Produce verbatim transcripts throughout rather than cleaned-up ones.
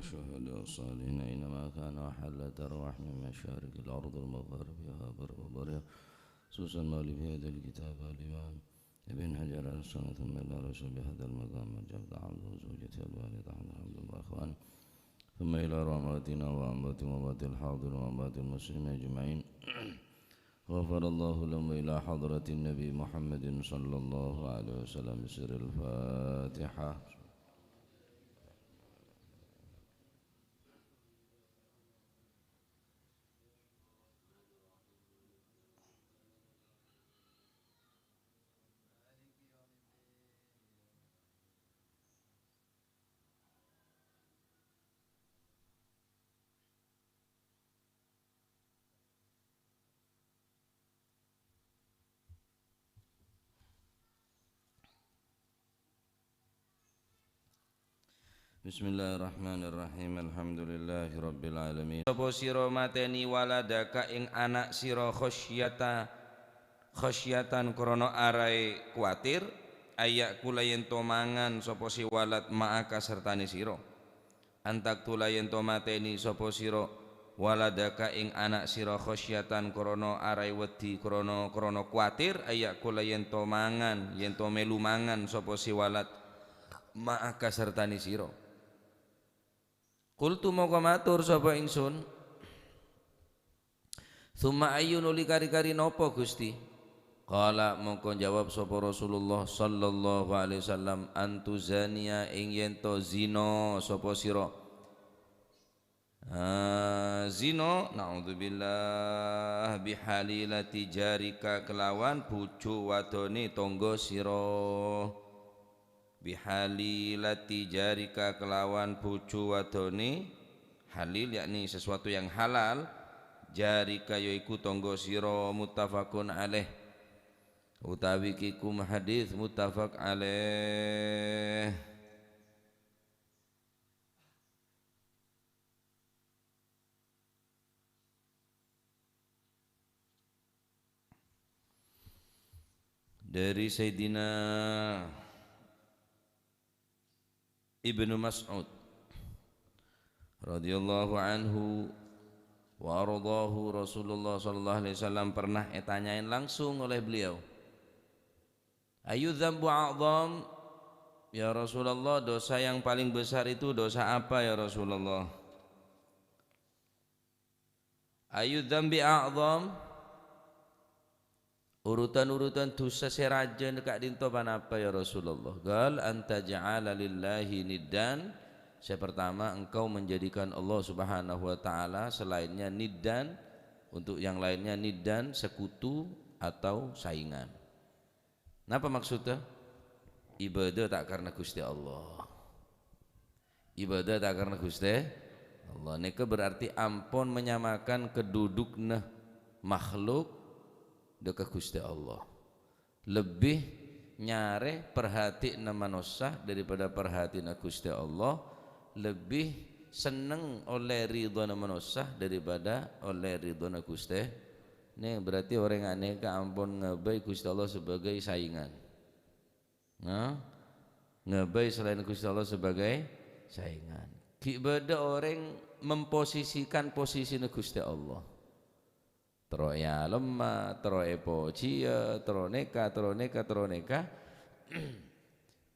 الشهداء الصالحين أينما كانوا، حلت أرواحهم من مشارق الأرض ومغاربها وبرها وبحرها، خصوصا مؤلف هذا الكتاب الإمام ابن حجر العسقلاني، ثم إلى رسول بهذا المقام الجبد عبده وزوجته الوالدة حضرة عبد الله وإخوانه، ثم إلى أرواح أمواتنا وأموات وأموات الحاضر وأموات المسلمين أجمعين. غفر الله لهم، وإلى حضرة النبي محمد صلى الله عليه وسلم بسر الفاتحة. Bismillahirrahmanirrahim. Alhamdulillahirabbil alamin. Sapa sira mateni waladaka ing ana' sira khasyata, khasyatan krana arae kuwatir, aya'kula yen to mangan sapa si walad ma'aka sertane sira. Antaktula yen to mateni sapa sira waladaka ing ana' sira khasyatan krana arae wedi, krana, krana kuwatir, aya'kula yen to mangan, yen to melu mangan sapa si walad ma'aka sertane sira. Qultu mongko matur sapa ingsun, "Tsumma ayyu, nuli kari-kari napa, Gusti?" Qala, mongko jawab sapa Rasulullah sallallahu alaihi wasallam, "An tuzaniya, ing yen to zina sapa sira." Ah, zina, naudzubillah, "bihalilati jarika, kelawan bojo wadone tonggo sira." "Bihalilati jarika," kelawan bojo wadone halil, yakni sesuatu yang halal, "jarika," yaiku tonggo sira, muttafaqun alaih. Utawi kikum hadis muttafaq alaih. Dari Sayyidina Ibnu Mas'ud radhiyallahu anhu wa ardhahu, Rasulullah sallallahu alaihi wasallam pernah etanyain langsung oleh beliau, "Ayyu dzambu a'dham?" "Ya Rasulullah, dosa yang paling besar itu dosa apa, ya Rasulullah?" "Ayyu dzambi a'dham?" "Urutan-urutan dosa se raja ka'dinto panapa, ya Rasulullah?" "Qal an taj'ala lillahi niddan." Se pertama, engkau menjadikan Allah Subhanahu wa Ta'ala selainnya niddan, untuk yang lainnya niddan, sekutu atau saingan. Napa maksudnya? Ibadah ta' karena Gusti Allah. Ibadah ta' karena Gusti Allah. Neka berarti ampon menyamakan kedudukna makhluk deka Gusti Allah. Lebih nyare perhatianna manossa daripada perhatianna Gusti Allah. Lebih seneng oleh ridhona manossa daripada oleh ridhona Gusti. Ini berarti orang aneka ampon ngabai Gusti Allah sebagai saingan. Nah, ngabai selain Gusti Allah sebagai saingan. Gi' bada orang memposisikan posisina Gusti Allah. Terro ealemma, terro epojiya, terro neka, terro neka, terro neka.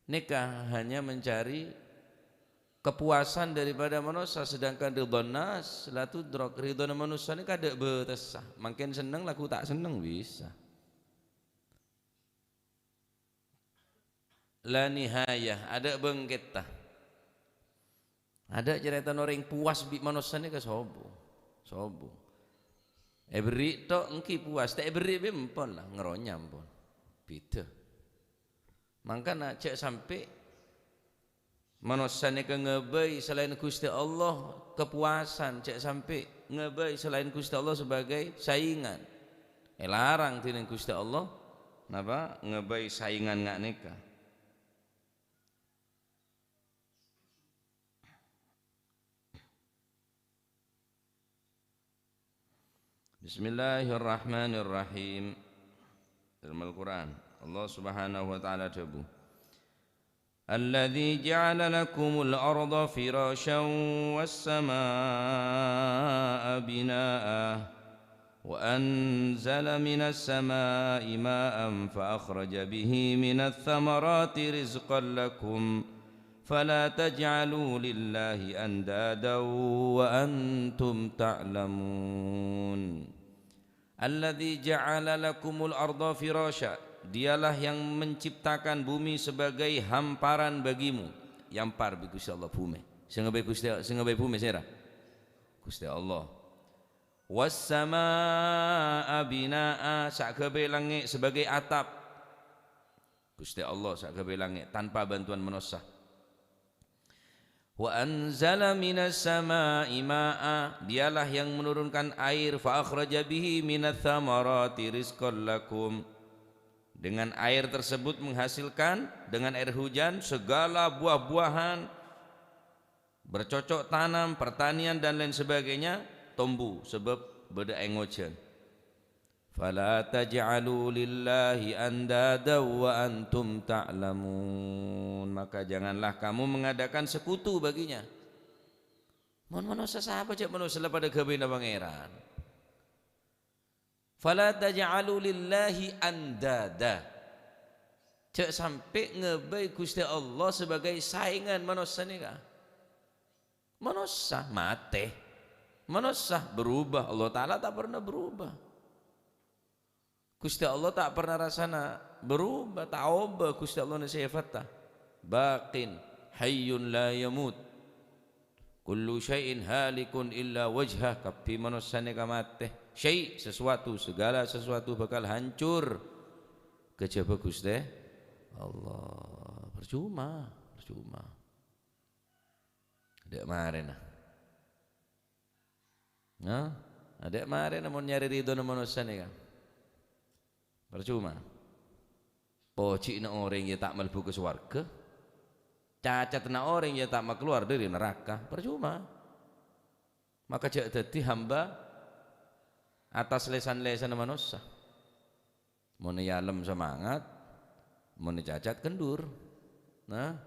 Neka hanya mencari kepuasan daripada manusia, sedangkan ridho nas la tudrok. Ridhona manusia ini kada' batessa. Mangken seneng lagu tak seneng bisa. La nihayah, ada' bengketta. Ada' cerita orang puas bi' manossa neka sobung. Sobung. Eberri' tok enggi puas, ta' eberri' bi' empon lah, ngeronya empon. Beda. Mangkana cek sampai manossa neka ngabai selain Gusti Allah kepuasan, cek sampai ngabai selain Gusti Allah sebagai saingan. Elarang dening Gusti Allah, napa? Ngabai saingan nga' neka. Bismillahirrahmanirrahim. Dalam Al-Quran, Allah Subhanahu wa Ta'ala dhabu, الذي جعل لكم الأرض فراشا والسماء بناء وأنزل من السماء ماء فأخرج به من الثمرات رزقا لكم فلا تجعلوا لله أندادا وأنتم تعلمون. Alladzi ja'ala lakumul arda firasya, Dialah yang menciptakan bumi sebagai hamparan bagimu. Èyampar bi' Gusti Allah bhumè. Sè ngaghâbây Gusti, sè ngaghâbây bhumè sèra? Gusti Allah. Was samaa'a binaa, sè aghâbây langngè' sebagai atap. Gusti Allah sè aghâbây langngè' tanpa bantuan manossa. Wa anzala minas sama'i ma'a, Dialah yang menurunkan air, fa akhraja bihi minats tsamarati rizqan lakum. Dengan air tersebut menghasilkan, dengan air hujan, segala buah-buahan, bercocok tanam, pertanian, dan lain sebagainya, tombu, sabâb bâdâ aèng ojhân. "Fala taj'alu lillahi andada wa antum ta'lamun." Maka janganlah kamu mengadakan sekutu baginya. Mon manossa sapa jhâ' manossa la padâ ghâbâyna Pangèran? "Fala taj'alu lillahi andada." Jhâ' sampè' ngaghâbây Ghustè Allah sebagai saèngan manossa nèka. Manossa matè. Manossa berubah. Allah Ta'ala ta' parna berubah. Ghustè Allah ta' parna rassana berubah, ta' obâ Ghustè Allah nè sèfatta. Baqin, hayyun la yamut. Kullu syai'in halikun illa wajhah. Kabbhi manossa nèka matè. Syai', sesuatu, segala sesuatu bakal hancur. Kajhâbhâ Ghustè Allah. Parcoma, parcoma. Adâ' marèna. Nah, adâ' marèna mon nyarè ridhona manossa nèka. Parcoma. Pojhina orèng iyâ ta' malbu ka sowarghâ. Cacatna orèng iyâ ta' makalowar dâri naraka. Parcoma. Maka jhâ' dhâddhi hamba atas lèsan-lèsanna manossa. Mon èyalem semangat, mon ècacat kendur. Nah,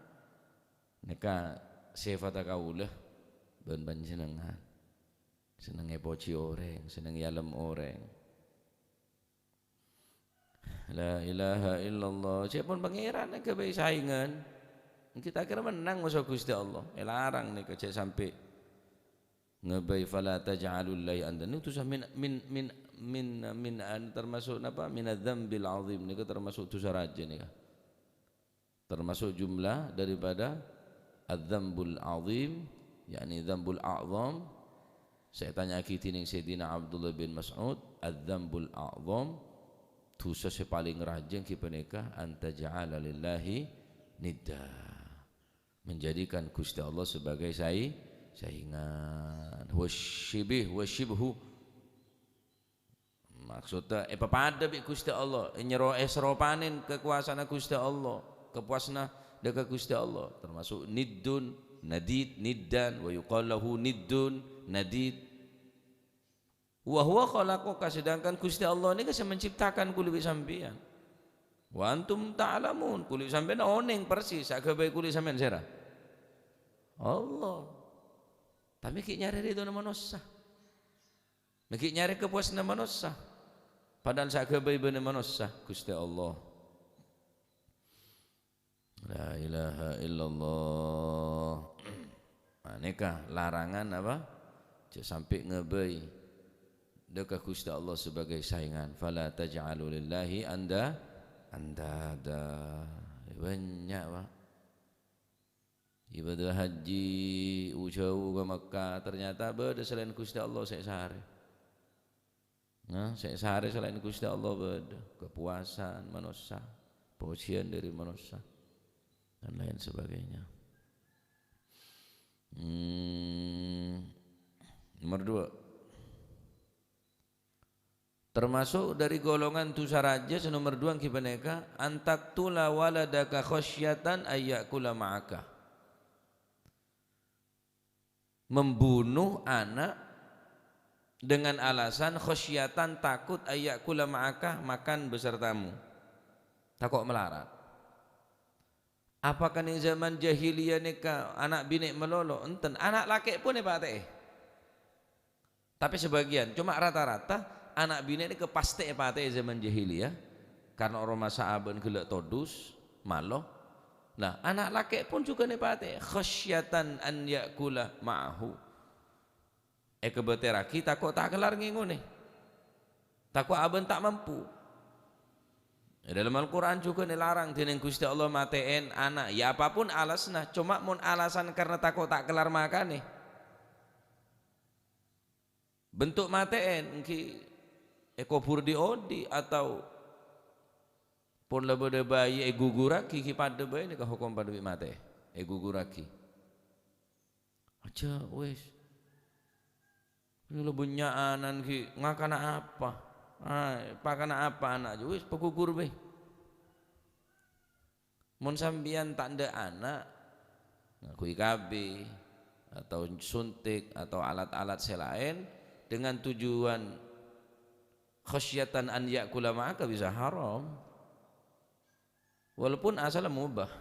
nèka sèfatta kaulâ bân panjhennengngan. Senneng èpojhi orèng, senneng èyalem orèng. La ilaha illallah. Ca'èpon Pangèran èghâbây saèngan. Ènggi ta' kèra mennang moso Ghustè Allah. Èlarang nèka jhâ' sampè' ngaghâbây, "Fala taj'alu lillahi andada." Nèka dhusa min, min, min, min, min, an-, termasuk napa? Minadz dzambil adzim. Nèka termasuk dhusa rajâ nèka. Termasuk jumlah daripada adz-dzambul adzim, yakni dzambul a'dzam. Sè ètanya'aghi dhinèng Sayyidina Abdullah bin Mas'ud, adz-dzambul a'dzam, dhusa sè palèng rajâ ènggi panèka, "An taj'ala lillahi nidda." Menjadikan Ghustè Allah sebagai sai-, saèngan. Wasyibih, wasyibhu. Maksodda èpapadâ bi' Ghustè Allah, ènyero-, èsaropanè kakowasaanna Ghustè Allah, kapowasanna dâ' ka Ghustè Allah, termasuk niddun, nadid, niddan, wa yuqalu lahu niddun, nadid. Wa huwa khalaqaka, sedangkan Ghustè Allah nèka sè menciptakan kulâ bi' sampèyan. Wa antum ta'lamun, kulâ bi' sampèyan onèng persis, sè aghâbây kulâ bi' sampèyan sèra? Allah. Tapè ghi' nyarè ridhona manossa. Mè' ghi' nyarè kapowasanna manossa. Padahal sè aghâbây bânnè manossa, Ghustè Allah. La ilaha illallah. Nah, nèka larangan apa? Jhâ' sampè' ngaghâbây dâ' ka Ghustè Allah sebagai saèngan. "Fala taj'alu lillahi anda-, andada." Bânnya', Pak. Ibadah haji, u-, jhâu ka Mekkah, ternyata bâdâ salaèn Ghustè Allah sè èsarè. Nah, sè èsarè salaèn Ghustè Allah bâdâ. Kapowasan manossa, pojhiyân dâri manossa, dan lain sebagainya. Hmm, nomor dua. Termasuk dâri golongan dhusa rajâ sè nomer dua ènggi panèka, "An taqtula waladaka khasyatan an ya'kula ma'aka." Membunuh anak dengan alasan khasyatan, takut, an ya'kula ma'aka, makan besertamu. Tako' malarat. Apakah neng zaman jahiliyah nèka ana' binè' malolo? Enten, ana' lakè' pon èpatè'è. Tapè sabâgiyân, coma rata-rata ana' binè' nèka pastè èpatè'è zaman jahiliyah, karna orèng masa abâ'na ghellâ' todus, malo. Nah, ana' lakè' pon jhughân èpatè'è, khasyatan an ya'kula ma'ahu. Èkabâtèrraghi tako' ta' kellar ngèngonè. Tako' abâ'na ta' mampu. È dâlem Al-Qur'an jhughân èlarang dhinèng Ghustè Allah matè'èn ana', ya apapun alasanna, coma mon alasan karna tako' ta' kellar makanè. Bentuk matè'èn èngghi èkobhur dhi'-odhi' atau pon la bâdâ bhâi èghugurraghi, ghi' padâ bhâi nèka hokom padâ bi' matè, èghugurraghi. Aja, wis. Ini lo bânnya'anan ghi', ngakana apa? Ah, pakana apa ana'? Wis, paghughur bhâi. Mon sampèyan ta' endâ' ana', ngangguy K B, atau suntik, atau alat-alat sè laèn, dengan tujuan khasyatan an ya'kula ma'aka bisa haram. Walaupun asalla mubah.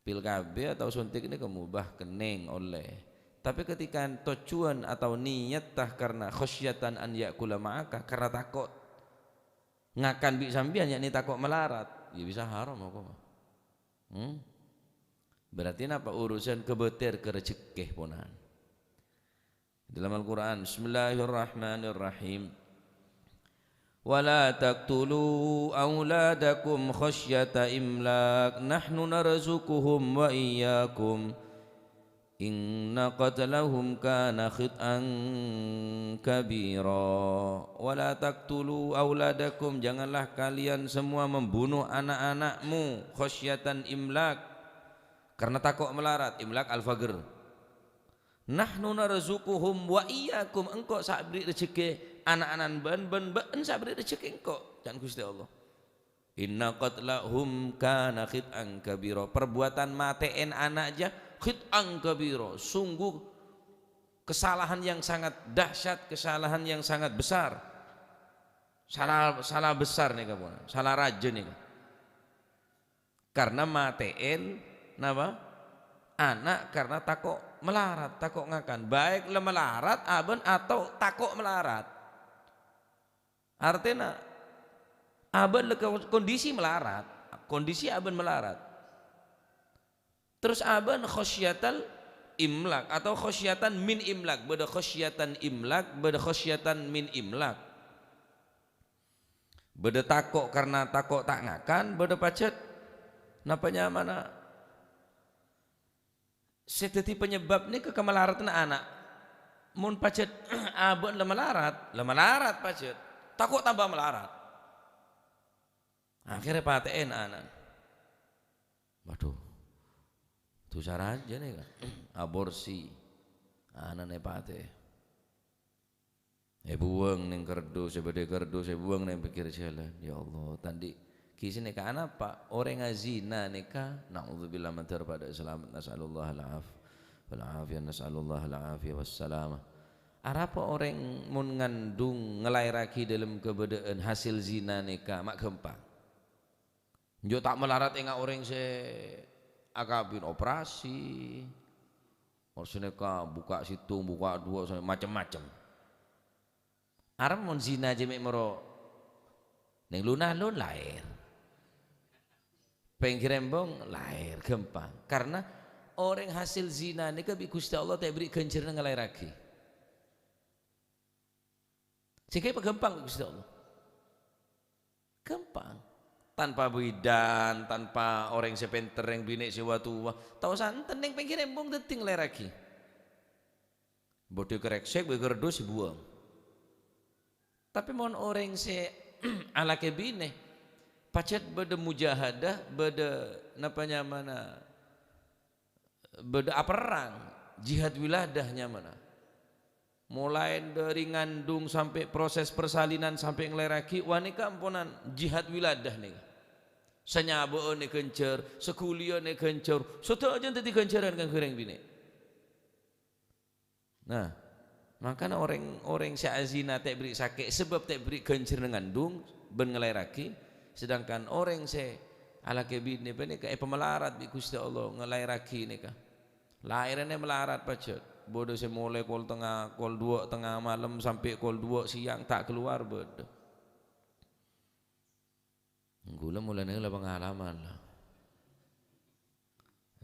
Pil K B atau suntik nèka mubah, kennèng, ollè. Tapè ketika tujuan atau niyatta karna khasyatan an ya'kula ma'aka, karna tako' ngakan bi' sampèyan, yakni tako' malarat, ya bisa haram hokomma. Hmm? Berarti napa? Urusan kabâtèr ka rejhekkè ponan. Dalam Al-Qur'an, Bismillahirrahmanirrahim. "Wa la taqtulu auladakum khasyata imlak, nahnu narzuquhum wa iyyakum. Inna qatlahum kana khit'an kabira. Wa la taqtulu auladakum, janganlah kalian semua membunuh anak-anakmu, khasyatan imlak, karena tako' malarat." Imlak al-faqr. "Nahnu narzuquhum wa iyyakum," engko' sè aberri' rejhekkè ana'-ana'na bâ'na, bân bâ'na sè aberri' rejhekkè engko', ca'na Ghustè Allah. "Inna qatlahum kana khit'an kabira." Perbuatan matè'èn ana' jâ khit'an kabira, sungguh kesalahan yang sangat dahsyat, kesalahan yang sangat besar. Sala, sala besar nèka, pon. Sala rajâ nèka. Karna matè'èn, napa? Ana' karna tako' malarat, tako' ngakan. Baik la malarat abâ'na atau tako' malarat. Artèna, abâ'na la ko-, kondisi malarat. Kondisi abâ'na malarat. Terros abâ'na khasyatal imlak atau khasyatan min imlak. Bâdâ khasyatan imlak, bâdâ khasyatan min imlak. Bâdâ tako' karna tako' ta' ngakan, bâdâ pajhât napa nyamana sè dhâddhi panyebab nèka kamalaradhânna ana'. Mon pajhât abâ'na la malarat, la malarat pajhât, tako' tamba malarat. Akhèrra patè'èn ana'na. Waduh, dhusa rajâ nèka. Aborsi. Ana'na èpatè'è. Èbuwâng neng kardus, sè bâdâ è kardus, èbuwâng neng pèkkèr jhâlân. Ya Allah, ta' andi' ghi' sè nèka anapa? Orèng azina nèka, na'udzubillah, mandhâr padâ salamet, nas'alullahal af-, wal afiyah, nas'alullahal afiyah wassalamah. Arapa orèng mon ngandung ngalaèrraghi dâlem kabâdâ'ân hasil zina nèka ma' ghâmpang? Enjâ' ta' malarat enga' orèng sè akabin operasi, orèng sè nèka buka' sèttong, buka' duwâ', sè macem-macem. Arèya mon zina jâ' mè' moro neng lun-alun laèr. Pèngghir embong laèr, ghâmpang. Karna orèng hasil zina nèka bi' Ghustè Allah ta' èberri' ghânjhârânna ngalaèrraghi. Sèngghâ èpaghâmpang bi' Ghustè Allah. Ghâmpang. Tanpa bidan, tanpa orèng sè pènter, rèng binè' sè wa-towa. Tao santen neng pèngghir embong dhâddhi ngalaèrraghi. Bâdâ karèksèk, bâdâ kardus, èbuwâng. Tapè mon orèng sè alakè binè, pajhât bâdâ mujahadah, bâdâ napa nyamana, bâdâ aperrang, jihad wiladah nyamana. Molaè dâri ngandung sampè' proses persalinan sampè' ngalaèrraghi, wa nèka amponan jihad wiladah nèka. Sanyabâ'ân èghânjhâr, saghuliyân èghânjhâr, sadhâjâna dhâddhi ghânjhârân kaangghuy rèng binè'. Nah, mangkana orèng, orèng sè azina ta' èberri' sakè' sabâb ta' èberri' ghânjhârânna ngandung bân ngalaèrraghi, sedangkan orèng sè Alakè binè panèka èpamalarat bi' Ghustè Allah ngalaèrraghi nèka. Laèrra malarat pajhât. Bâdâ sè molè kol tengnga, kol duwâ' tengnga malem sampè' kol duwâ' sèyang ta' kalowar bâdâ. Ghulâ mulana la pangalaman la.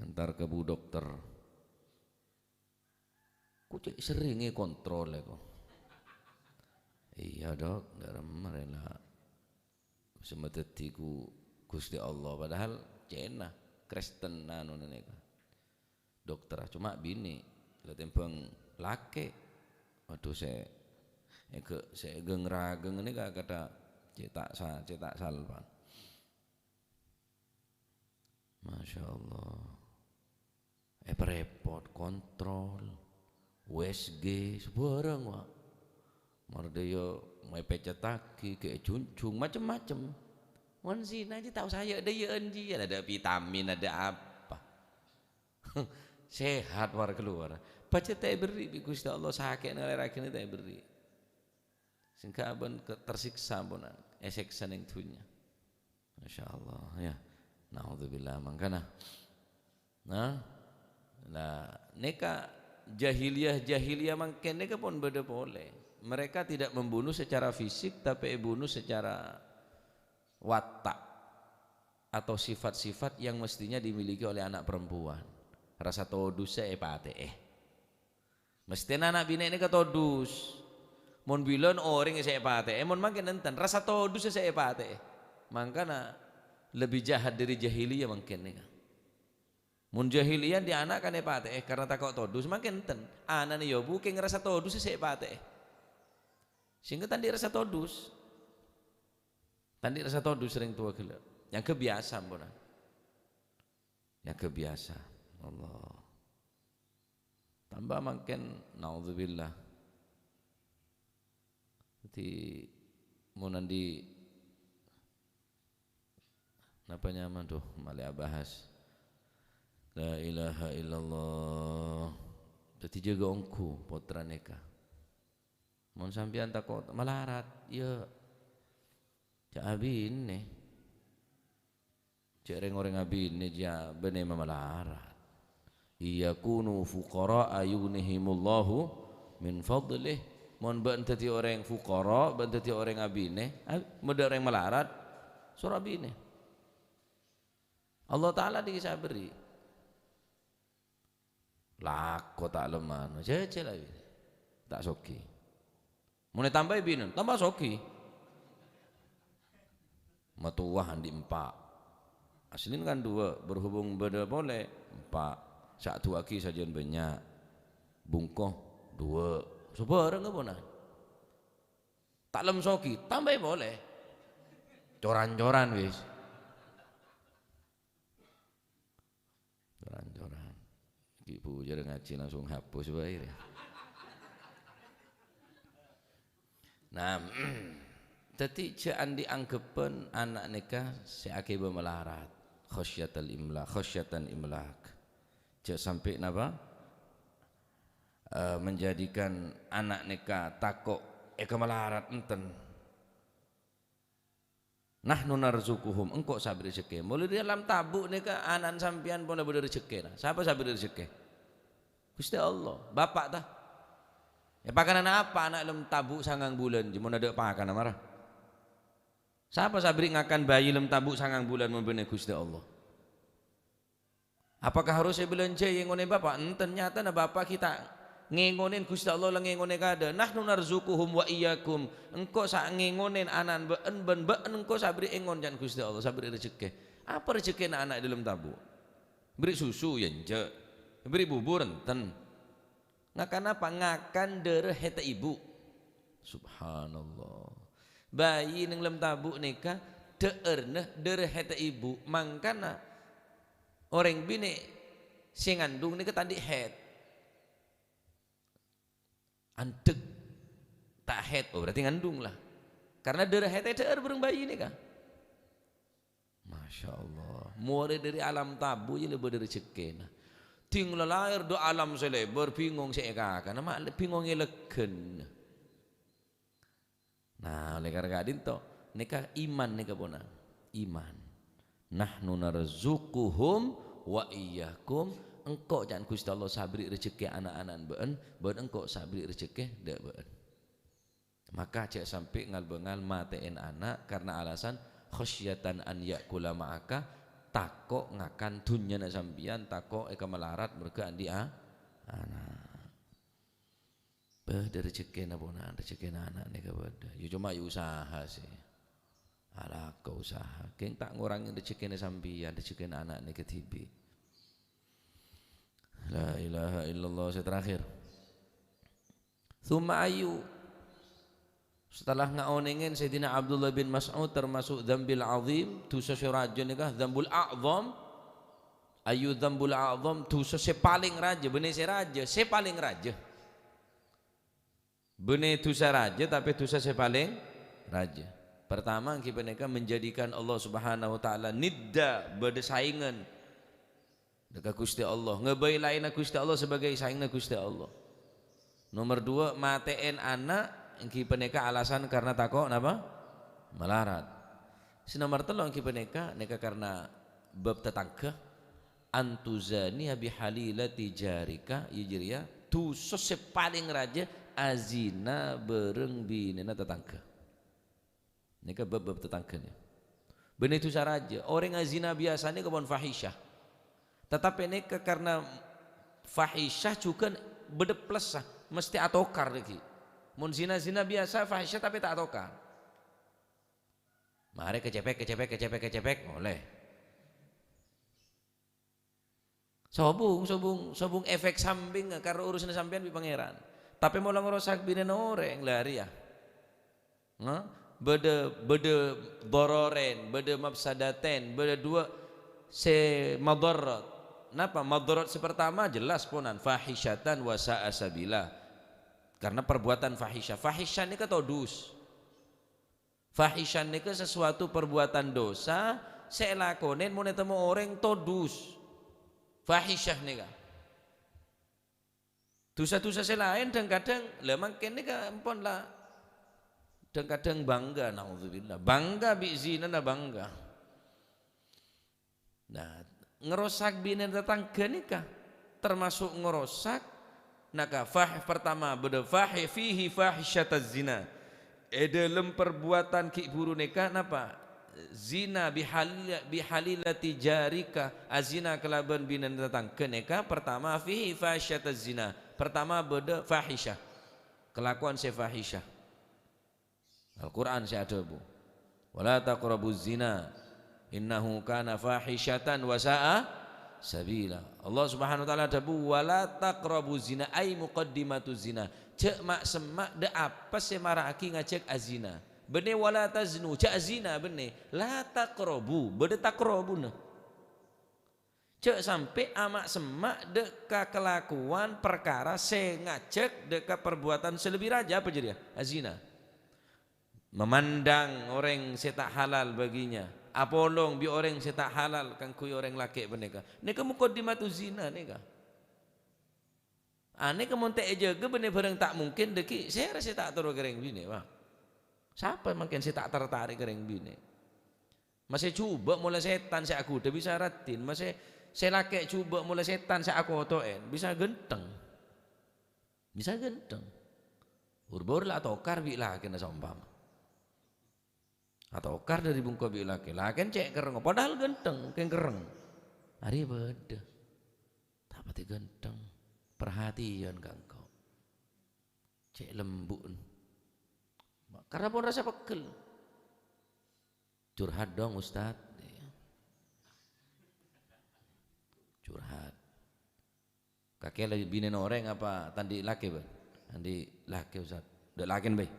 Entar ka bu dokter. Ku cè' serrèngè kontrol è ko. Iyâ, Dok, dâremma rèla. Sè madhâddhi ku Ghustè Allah, padahal cèna Kristen anona nèka. Dokter, coma binè, la tèmbhâng lakè. Waduh, sè èghâ-, sè èghâng-ragâng nèka kadhâ' cè' ta' sa-, cè' ta' salpan. Masya Allah. Èparèpot, kontrol, U S G, sabhârâng, wa'. Mardâjâ mèpècèttaghi, ghi' èjhunjhung, macem-macem. Mon zina jiyâ ta' osa yâ'-dâjâ'ân jiyâ, ada vitamin, ada apa. Sehat war kalowar. Pajhât ta' èberri' bi' Ghustè Allah, sakè'na lèragina ta' èberri'. Sehingga abân ke-, tersiksa pon, èsèksa neng dhunnya. Masya Allah, ya. Naudzubillah, mangkana. Nah, nah, nèka jahiliyah-jahiliyah mangkèn nèka pon bâdâ polè. Mereka tidak membunuh secara fisik, tapi bunuh secara watak atau sifat-sifat yang mestinya dimiliki oleh anak perempuan. Rasa todus sè èpatè'è. Mesthèna ana' binè' nèka todus. Mon bilân orèng sè èpatè'è, mon mangkèn enten, rasa todus sè èpatè'è. Mangkana lebih jahat dâri jahiliyah mangkèn nèka. Mon jahiliyah dâri ana' kan èpatè'è karena tako' todus, mangkèn enten. Ana'na yâ bhungkèng rasa todus sè èpatè'è. Sehingga ta' andi' rasa todus. Ta' andi' rasa todus rèng towa ghellâ'. Nyangghâ biyasa, ampon. Nyangghâ biyasa. Allah. Tamba mangkèn, naudzubillah. Dhâddhi, mon andi', napa nyamana, duh, malè abahas. La ilaha illallah. Dhâddhi, jâgâ ongghu pottra nèka. Mon sampèyan tako' malarat, yâ, jhâ' abinè. Jhâ' rèng-orèng abinè jiyâ bânnè mamalarat. "Iyakunu fuqara'a yughnihimullahu min fadlih." Mon bâ'na dhâddhi orèng fuqara, bâ'na dhâddhi orèng abinè, ab-, mon dhâddhi orèng malarat, soro abinè. Allah Ta'ala dhika sè aberri'. Lako ta' lem anu, jhâjhâl abinè. Ta' soghi. Mon ètambâi binèna, tamba soghi. Matowa andi' empa'. Asli kan duwâ', berhubung bâdâ polè, empa'. Sè èdu'aaghi sajân bânnya'. Bungko, duwâ'. Sabhârâng pon. Ta' lem soghi, tambâi polè. Coran-coran wis. Coran-coran. Ghi' bhujâr ngajhi langsung hapus bhâi, rè. Nah, dhâddhi jhâ' andi' angghebbhân ana' nèka sè aghibâ malarat, khasyatal imlak, khasyatan imlak. Jhâ' sampè' napa? Eh, menjadikan ana' nèka tako' èkamalarat, enten. "Nahnu narzuquhum," engko' sè aberri' rejekkè. Molaè dâri alam tabu' nèka ana'na sampèyan pon bâdâ rejekkèna. Sapa sè aberri' rejekkè? Ghustè Allah. Bapa', ta? Èpakanana apa ana' lem tabu' sangang bulân, jhâ' mon adâ' pakanna mara? Sapa sè aberri' ngakan bayi lem tabu' sangang bulân mon bânnè Ghustè Allah? Apakah harus èbâlânjhâi èngonè bapa'? Enten, nyatana bapa' ghi' ta' ngèngonè, Ghustè Allah la ngèngonè kaadâ'. "Nahnu narzuquhum wa iyyakum." Engko' sè ngèngonè ana'na bâ'na bân bâ'na engko' sè aberri' èngon, ca'na Ghustè Allah, sè aberri' rejekkè. Apa rejekkèna ana' è dâlem tabu'? Bâri' susu, ya enjâ'. Bâri' bubur, enten. Ngakan apa? Ngakan dârâ hèdhâ ibu. Subhanallah. Bayi neng lem tabu' nèka dâ'ârna dârâ hèdhâ ibu. Mangkana orèng binè' sè ngandung nèka ta' andi' haid. Andhek ta' haid, oh, berarti ngandung la. Karena dârâ haid èdâ'âr bhâreng bayi nèka. Masya Allah. Molaè dâri alam tabu' jiyâ la bâdâ rejekkèna. Dhing la lahèr dâ' alam sè lèbâr, bhingong sè èkakana, ma' bhingong èlèghân. Nah, oleh karena ka'dinto, nèka iman nèka pona. Iman. "Nahnu narzuquhum wa iyyakum." Engko' ca'na Guste Allah sè aberri' rejekkè ana'-ana'na bâ'en, bân engko' sè aberri' rejekkè dâ' bâ'en. Maka jhâ' sampè' ngal-bângal matè'è ana' karna alasan khasyatan an ya'kula ma'aka, tako' ngakan dhunnyana sampèyan, tako' èkamalarat morghâ andi' a-, ana'. Bâdâ rejekkèna pona'an, rejekkèna ana' nèka bâdâ. Ya coma ya usaha sè. Alako usaha. Kèng ta' ngorangè rejekkèna sampèyan, rejekkèna ana' nèka dhibi'. La ilaha illallah. Sè terakhir. Tsumma ayyu. Setelah ngaonèngè Sayyidina Abdullah bin Mas'ud termasuk dzambil azim, dhusa sè rajâ nèka, dzambul a'zam. Ayyu dzambul a'zam, dhusa sè palèng rajâ, bânnè sè rajâ, sè palèng rajâ. Bânnè dhusa rajâ, tapè dhusa sè palèng rajâ. Pertama, èngghi panèka menjadikan Allah Subhanahu wa Ta'ala nidda, bâdâ saèngan. Dâ' ka Gusti Allah, ngabâi laènna Gusti Allah sebagai saènganna Gusti Allah. Nomor dua, matè'è ana' èngghi panèka alasan karna tako' napa? Malarat. Sè nomor tello' èngghi panèka, nèka karna bab tatangghâ. An tuzaniya bi halilati jarika, ya jârèya, dhusa sè palèng rajâ, azina bhâreng binèna tatangghâ. Nèka bab-bab tatangghâna. Bânnè dhusa rajâ. Orèng azina biyasa nèka pon fahisyah. Tatapè nèka karna fahisyah jhughân bâdâ plussa, mestè atokar lagi. Mon zina-zina biyasa fahisyah tapè ta' atokar. Marè kacèpèk, kacèpèk, kacèpèk, kacèpèk, molè. Sobung, sobung, sobung efek samping karna urusanna sampèyan bi' Pangèran. Tapè mola ngrosak binèna orèng, la rèya. Nah, bâdâ, bâdâ dororen, bâdâ mafsadaten, bâdâ duwâ' sè madharat. Napa? Madharat sè pertama jelas ponan, fahisyatan wa sa'a sabila. Karna perbuatan fahisyah. Fahisyah nèka todus. Fahisyah nèka sesuatu perbuatan dosa sè èlakonè mon ètemmo orèng todus. Fahisyah nèka. Dhusa-dhusa sè laèn dhâng-kadhâng, la mangkèn nèka ampon la dhâng-kadhâng bangga, naudzubillah. Bangga bi' zinana bangga. Nah, ngrosak binèna tatangghâ nèka termasuk ngrosak, naka fah-, pertama bâdâ fahi-, fihi fahisyataz zina. È dâlem perbuatan ghi' bhuru nèka napa? Zina bihalila-, bihalilati jarika, azina kalabân binèna tatangghâ nèka pertama fihi fahisyataz zina. Pertama bâdâ fahisyah. Kalakowan sè fahisyah. Al-Qur'an sè adhâbu, "Wa la taqrabuz zina, innahu kana fahisyatan wa sa'a sabila." Allah Subhanahu wa Ta'ala adhâbu, "Wa la taqrabuz zina," ai muqaddimatuz zina. Jhâ' ma'-, semma' dâ' apa sè mara'aghi ngajhâk azina. Bânnè "wa la taznu," jhâ' azina bânnè. "La taqrabu," bâdâ taqrabuna. Jhâ' sampè' ama'-, semma' dâ' ka kalakowan parkara sè ngajhâk dâ' ka parbuatan sè lebbi rajâ, apa jârèya? Azina. Memandang orèng sè ta' halal baginya, apolong bi' orèng sè ta' halal kaangghuy orèng lakè' panèka. Nèka muqaddimatu zina nèka. Anèka mon ta' èjâgâ bânnè bhârâng ta' mungkin dâgghi', sèra sè ta' terro ka rèng binè', Pak? Sapa mangkèn sè ta' tertarik ka rèng binè'? Masè jhubâ' mola sètan sè aghudhâ bisa raddhin, masè sè lakè' jhubâ' mola sètan sè akoto'è bisa ghântheng. Bisa ghântheng. Bhur-bhur la atokar bi' lakèna saompama. Atokar dâri bungko bi' lakè'. Lakèna cè' kerrèng, padahal ghântheng, kèng kerrèng. Arèya bâdâ. Ta' patè ghântheng. Perhatian ka engko'. Cè' lembu'en. Karna pon rassa peggel. "Curhat dong, Ustaz." Curhat. Kakè la binèna orèng apa ta' andi' lakè, Bân? "Andi' lakè, Ustaz." "Dâ' lakèna, bâi."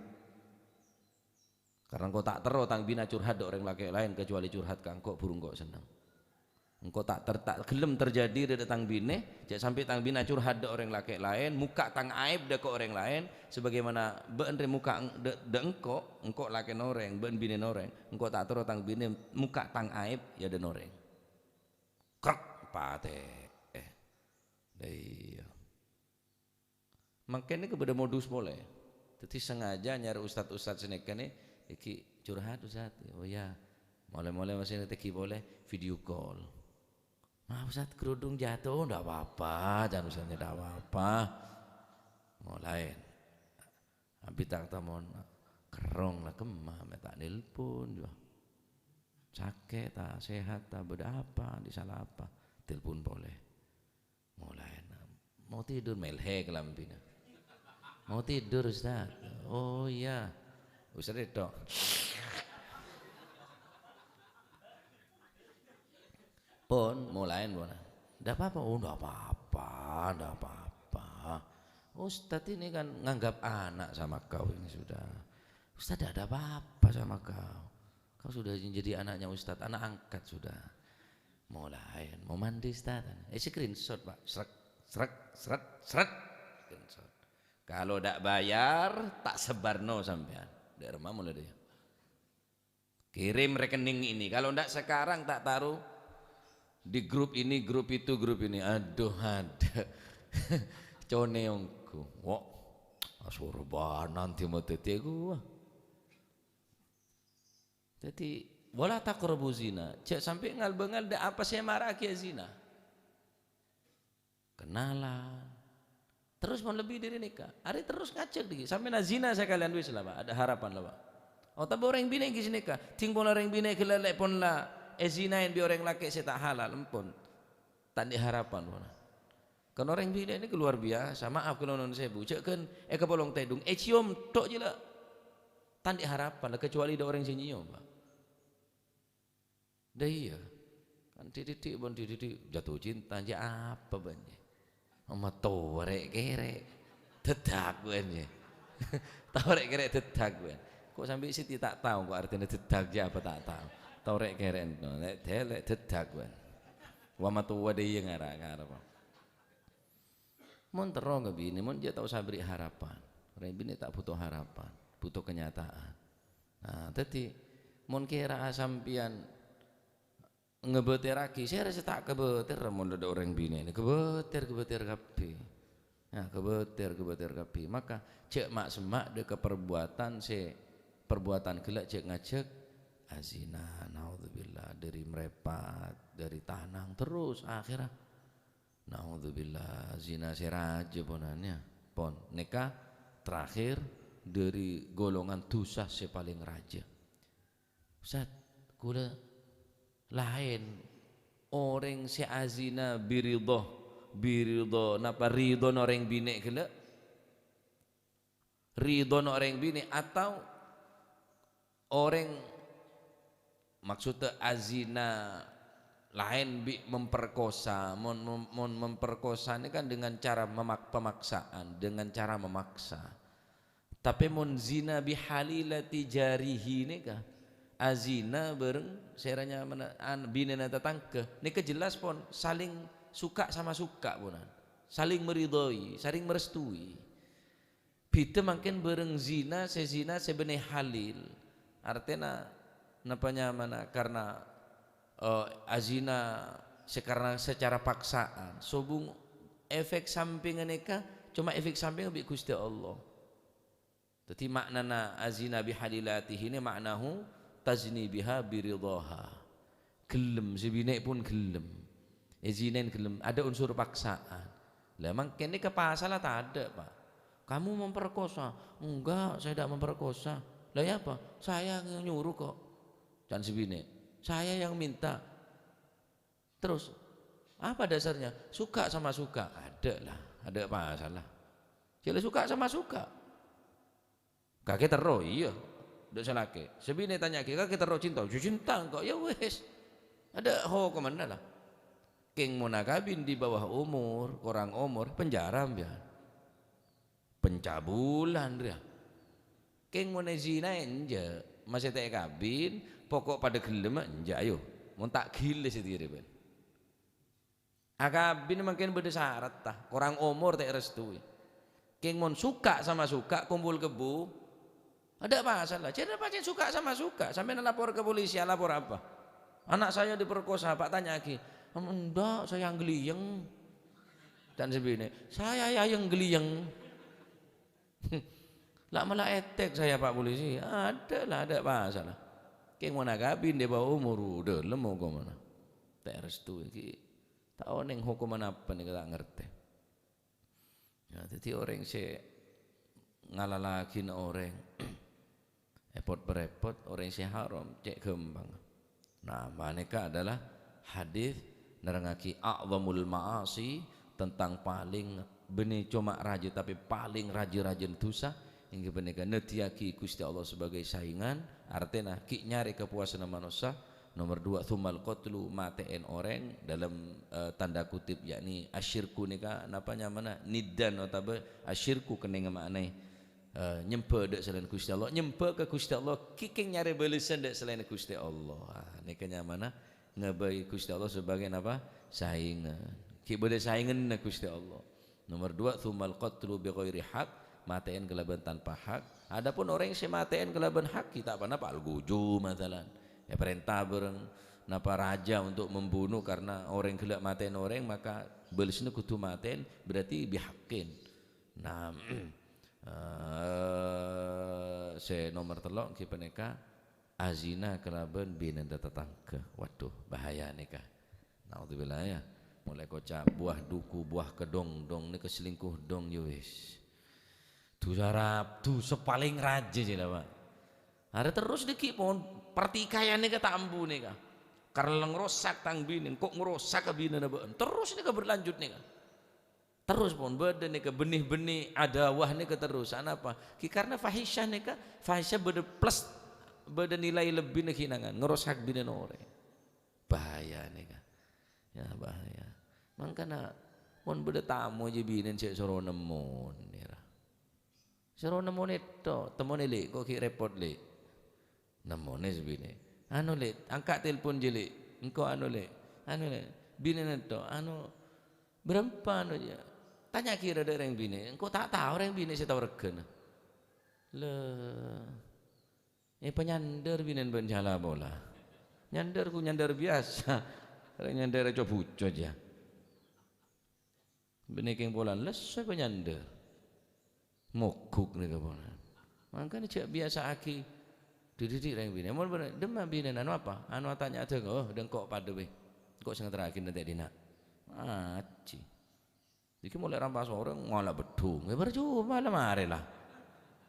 "Karna engko' ta' terro tang bina curhat dâ' orèng lakè' laèn, kecuali curhat ka engko', bhuru engko' senneng. Engko' ta' ter-, ta' ghellem terjadi dâ' tang binè, jhâ' sampè' tang bina curhat dâ' orèng lakè' laèn, mokka' tang aèb dâ' ka orèng laèn, sebagaimana bâ'na rè mokka' eng-, dâ', dâ' engko', engko' lakèna orèng, bâ'na binèna orèng, engko' ta' terro tang binè mokka' tang aèb è adâ'na orèng." Krek, patè. Eh. Lah iyâ. Mangkèn nèka bâdâ modus polè. Dhâddhi sengaja nyarè ustad-ustad sè nèka nè, "Iki curhat, Ustad." "Oh iyâ." Molaè-molaè masih nètèghi polè video call. "Maaf, Ustaz, kerudung jatuh." "Oh, ndak apa-apa, can Ustaz, ndak apa-apa." Molaè. Abit ta' kèta mon kerrong la kemma, mè' ta' nelpon, jua. Sakè' ta', sehat ta', bâdâ apa, andi' sala apa? Telpon polè. Molaè, "Mau tidur?" Mèlhè kalambhina. "Mau tidur, Ustaz." "Oh, iya." Ustaz itu. Pon, molaè, pon. "Ndak apa-apa?" "Oh, ndak apa-apa, ndak apa-apa. Ustaz ini kan nganggap anak sama kau ini sudah. Ustaz ndak ada apa-apa sama kau. Kau sudah jadi anaknya Ustaz, anak angkat sudah." Molaè, "Mau mandi, Ustaz?" Eh, screenshot, Pak. Srek, srek, srek, srek. Screenshot. "Kalau ndak bayar, ta' sebarno sampèyan." Dâ' remma molaè dâ' iyâ. Kirim rekening ini. Kalau ndak sekarang tak taruh di grup ini, grup itu, grup ini. Aduh, ada. Conè ongghu. Wah, asorbanan dimodâdhi ghuwa. Jadi, "Wala taqrabu zina." Jhâ' sampè' ngal-bângal dâ' apa sè mara'aghi zina. Kenalan. Terus mon lebbi dhâri nèka, arè terros ngajhâk dhâggi', sampèyan azina sakalèyan wis la, Pak, ada harapan la, Pak. Otabâ orèng binè' ghi' sanèka, dhing pola orèng binè' ghellâ' lè' pon la èzinaè bi' orèng lakè' sè ta' halal, empon. Ta' andi' harapan, pon. Kan orèng binè' nèka luar biasa, maaf kalau nuwun sèbu, jhâ' ghân èkapolong tèdung, èciom tok jiyâ la. Ta' andi' harapan la, kecuali dâ' orèng sè nyèyom, Pak. Dâ' iyâ. Kan dhi'-dhi'-dhi' pon dhi'-dhi'-dhi' jatuh cinta, jâ' apa bân jâ? Ama tao rè'-kèrè'. Dâddhâk bân jâ. Tao rè'-kèrè' dâddhâk bân. Kok sampè' siti ta' tao kok artèna dâddhâk jâ apa ta' tao. Tao rè'-kèrè' no, lè' dâ-, lè' dâddhâk bân. Wa ma towa dâ' iyâ ngara-, ngarep. Mon terro ka binè, mon jâ' ta' osa bherri' harapan. Orèng binè ta' buto harapan, buto kenyataan. Nah, dhâddhi, mon kèra'a sampèyan ngabâtèrraghi, sèra sè ta' kabâtèr, mon dâ' orèng binè nè, kabâtèr, kabâtèr kabbhi. Nah, kabâtèr, kabâtèr kabbhi. Maka, jâ' ma'-, semma' dâ' ka parbuatan sè, parbuatan ghellâ' jâ' ngajhâk azina. Naudzubillah, dâri mrèpat, dâri tanang, terros akhèrra Naudzubillah, zina sè rajâ ponan, yâ. Pon, nèka terakhir dâri golongan dhusa sè palèng rajâ. "Ustaz, kaulâ laèn orèng sè azina biridho, biridho, napa ridhona orèng binè' ghellâ'?" Ridhona orèng binè' atau orèng, maksudnya azina laèn bi' memperkosa. Mon, mon, mon memperkosa ini kan dengan cara memak-, pemaksaan, dengan cara memaksa. Tapè mon zina bihalilati jarihi nèka, azina bhâreng sèrana mena-, an-, binèna tatangghâ, nèka jelas pon saling suka sama suka ponan, saling meridhoi, saling merestui. Bhidhâ mangkèn bhâreng zina, sè zina sè bânnè halil. Artèna, napa nyamana? Karna, eh, azina sè karna sacara paksaan. Sobung efek sampingnga nèka coma efek samping bi' Ghustè Allah. Dhâddhi, ma'nana azina bihalilatihi ini ma'nahu tazni biha biridhaha. Ghellem, sè binè' pon ghellem. Èzinaè ghellem, ada unsur paksaan. Lah, mangkèn nèka pasalla tadâ', Pak. "Kamu memperkosa." "Enggak, saya tidak memperkosa." "Lah, ya apa?" "Saya yang nyuruh kok." Can sè binè'. "Saya yang minta." "Terus, apa dasarnya?" "Suka sama suka." Adâ' la, adâ' pasalla. Jhâ' la suka sama suka. Kakè terro, iyâ. Dâ' salakè. Sè binè' tanya'aghi, "Kakè terro cinta?" "Jâ cinta engko'." Yâ wis. Adâ' hokomanna la. Kèng mon akabin di bawah umur, korang umur, penjara, mbiyan. Pencabulan, rèya. Kèng mon èzinaè, enjâ'. Masè ta' èkabin, pokok padâ ghellem, enjâ', ayo. Mon ta' ghilâ sè dhiri, bân. Akabin mangkèn bâdâ saratta, korang omor ta' èrestui. Kèng mon suka sama suka, kompol kebbu, adâ' pasalla. Jârèya pajhât suka sama suka. Sampèyan lapor ke polisi, lapor apa? "Anak saya diperkosa, Pak," tanya'aghi. "Em, endak, saya yang gheliyeng." Can sè binè', "Saya ya yang gheliyeng." "La', mala' ètèk saya, Pak Polisi." Adâ' la, adâ' pasalla. Kèng mon akabin dâpa' omor, dâlem hokomma. Ta' restu iki. Ta' onèng hokomma napa nèka ta' ngartè. Ya, dhâddhi orèng sè ngalalaghi orèng, èpot-parèpot, orèng sè haram, cè' ghâmpang. Nah, panèka adalah hadis nerrangngaghi a'zamul ma'asi, tentang palèng bânnè coma rajâ, tapè palèng rajâ-rajâna dhusa, èngghi panèka neddhiaghi Ghustè Allah sebagai saèngan, artèna ghi' nyarè kapowasanna manossa. Nomer dua, tsummal qatlu, matè'èn orèng, dalam, eh, tanda kutip, yakni asyirku nèka napa nyamana? Niddan otabâ asyirku kennengnga ma'naè, eh, nyembhâ dâ' salaèn Ghustè Allah. Nyembhâ ka Ghustè Allah, ghi' kèng nyarè bâlessan dâ' salaèn Ghustè Allah. Ah, nèka nyamana ngabâi Ghustè Allah sebagai napa? Saèngan. Ghi' bâdâ saènganna Ghustè Allah. Nomer dua, tsummal qatlu bi ghairi haq, matè'èn kalabân tanpa hak. Adapun orèng sè matè'èn kalabân hak, ghi' ta' ponapa, al-ghusyu, masalan. Èparènta bhâreng napa rajâ untuk membunuh karena orèng ghellâ' matè'èn orèng, maka bâlessanna kodhu matè'èn, berarti bihaqqin. Nah, eh, sè nomer tello' ghi' panèka azina kalabân binèna tatangghâ. Waduh, bahaya nèka. Naudzubillah, ya. Molaè koca' buah duku, buah kedhong-dhong nèka selingkuh dhong, ya wis. Dhusa rap-, dhusa palèng rajâ jiyâ la, Pak. Arè terros dhâggi' pon pertikaian nèka ta' ambu nèka. Karena ngrosak tang binè, engko' ngrosak ka binèna bâ'na. Terros nèka berlanjut nèka. Terros pon bâdâ nèka bhenni-bhenni adawah nèka terros. Anapa? Ghi karna fahisyah nèka, fahisyah bâdâ plus, bâdâ nilai lebbina ghi nangan, ngrosak binèna orèng. Bahaya nèka. Ya, bahaya. Mangkana, mon bâdâ tamoy jiyâ binèna cè' soro nemmon, nèra. Soro nemmon ètto, temmonè, Lè', ko' ghi' repot, Lè'. Nemmonè sè binè'. Anu, Lè', angka' telpon jiyâ, Lè'. Engko' anu, Lè'. Anu, Lè'. Binèna ètto, anu, bârâmpa anu jiyâ. Tanya'aghi ra dâ' rèng binè'. Engko' ta' tao rèng binè' sè tao règhâna. Lè. Èpanyandâr binèna bân jhâlâ pola. Nyandâr ghu nyandâr biyasa. Rèng nyandâr co-buco jiyâ. Binè' kèng polana lesso èpanyandâr. Mogok nèka polana. Mangkana jhâ' biyasa'aghi dhi-, dhibi' rèng binè'. Mon bâdâ, "Dimma binèna, anu apa?" Anu atanya adhâ, "Oh, dâ' engko' padâ, wè. Engko' sè ngaterraghi nantè' dinna'." Ajhi. Iki molaè rampas orèng, ngala' beddhung. Ya, parcoma la marè la.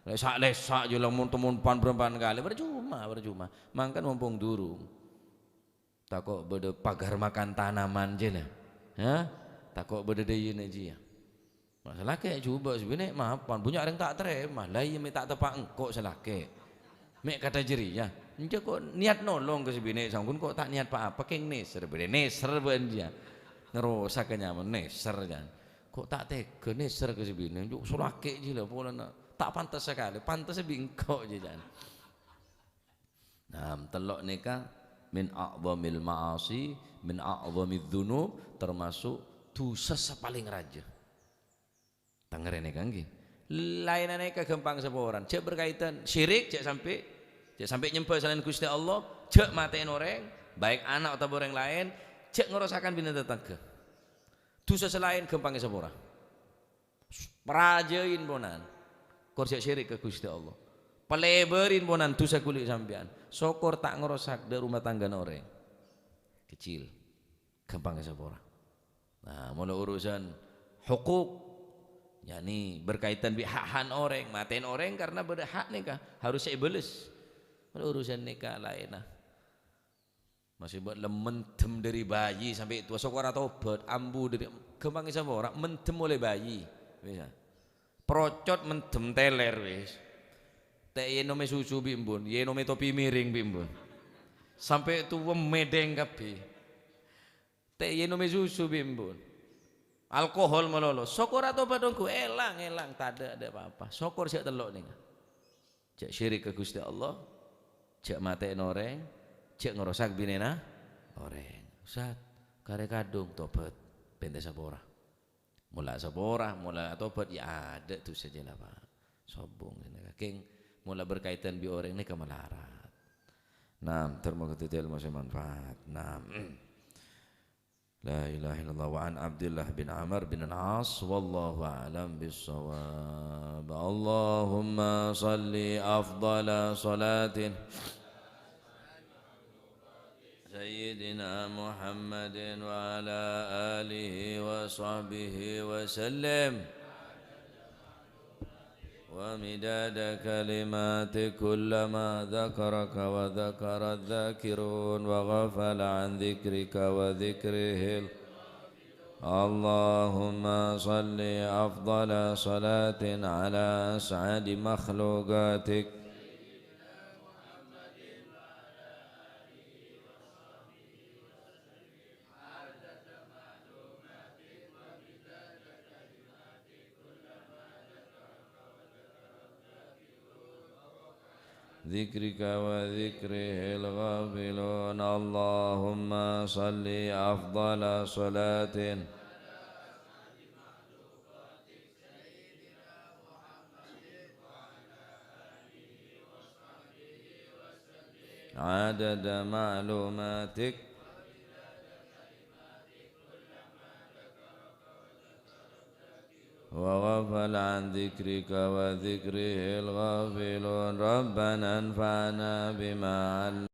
Lèssa'-lèssa' jiyâ la mon-, mon pan-bârâmpan kalè, parcoma, parcoma. Mangkana mompong durung. Tako' bâdâ pagar makan tanaman jiyâ la. Hah? Tako' bâdâ dâjâna jiyâ. Masalah kè jhubâ' sè binè' mapan, bânnya' orèng ta' tarèma. La iyâ mè' ta' teppa' engko' sè lakè'. Mè' kata jârèya. Enjâ' ko' niat nolong ka sè binè' sampon ko' ta' niat pa-apa, kèng nèser. Bâdâ nèser bân jiyâ. Ngrosak ka nyaman, nèser jiyâ. Ko' ta' tegghâ nèser ka sè binè', enjâ' sè lakè' jiyâ la polana ta' pantes sakalè, pantes bi' engko' jiyâ jiyâ. Nah, tello' nèka min a'zamil ma'asi, min a'zamidz dzunub, termasuk dhusa sè palèng rajâ. Tangarè nèka, ngghi. Laènna nèka ghâmpang saporana. Jhâ' berkaitan syirik, jhâ' sampè', jhâ' sampè' nyembhâ salaèn Ghustè Allah, jhâ' matè'èn orèng, baik ana' otabâ orèng laèn, jhâ' ngrosakan binè tatangghâ. Dhusa sè laèn ghâmpang èsapora. Parajâi ponan. Kor jhâ' syirik ka Ghustè Allah. Palèbâri ponan dhusa ghuli sampèyan. Sokor ta' ngrosak dâ' rumah tanggana orèng. Kecil. Ghâmpang èsapora. Nah, molaè urusan hukuk, yakni berkaitan bi' hak-hakna orèng, matè'èn orèng karena bâdâ hak nèka, harus èbâles. Molaè urusan nèka laènna. Masih buat lem-, mendem dâri bayi sampè' towa, sokora tobat, ambu dâri, ghâmpang èsapora, mendem molaè bayi. Bisa. Procot mendem tèlèr, wis. Ta' ènomè susu bi' embun, ènomè topi miring bi' embun. Sampè' towa mèdheng kabbhi. Ta' ènomè susu bi' embun. Alkohol malolo. Sokora tobat ongghu, èlang, èlang, tadâ', tadâ' pa-apa. Sokor jhâ' tello' nèka. Jhâ' syirik ka Ghustè Allah, jhâ' matè'èn orèng, jhâ' ngrosak binèna orèng. Ustaz, karè kadhung tobat, bhântè sapora. Mola sapora, mola tobat, ya adâ' dhusa jiyâ la, Pak. Sobung nèka. Kèng mola berkaitan bi' orèng nèka malarat. Nah, termoga dhâddhi èlmo sè manfaat. Nah. La ilaha illallah. Wa an Abdillah bin Amr bin Al-As, wallahu a'lam bissawab. Allahumma salli afdala salatin سيدنا محمد وعلى آله وصحبه وسلم. ومداد كلماتك، كلما ذكرك وذكر الذاكرون وغفل عن ذكرك وذكره ال-، اللهم صل أفضل صلاة على أسعد مخلوقاتك. ذكرك وذكره الغافلون. اللهم صل أفضل صلاة عدد معلوماتك وغفل عن ذكرك وذكره الغافلون. ربنا انفعنا بما علمتنا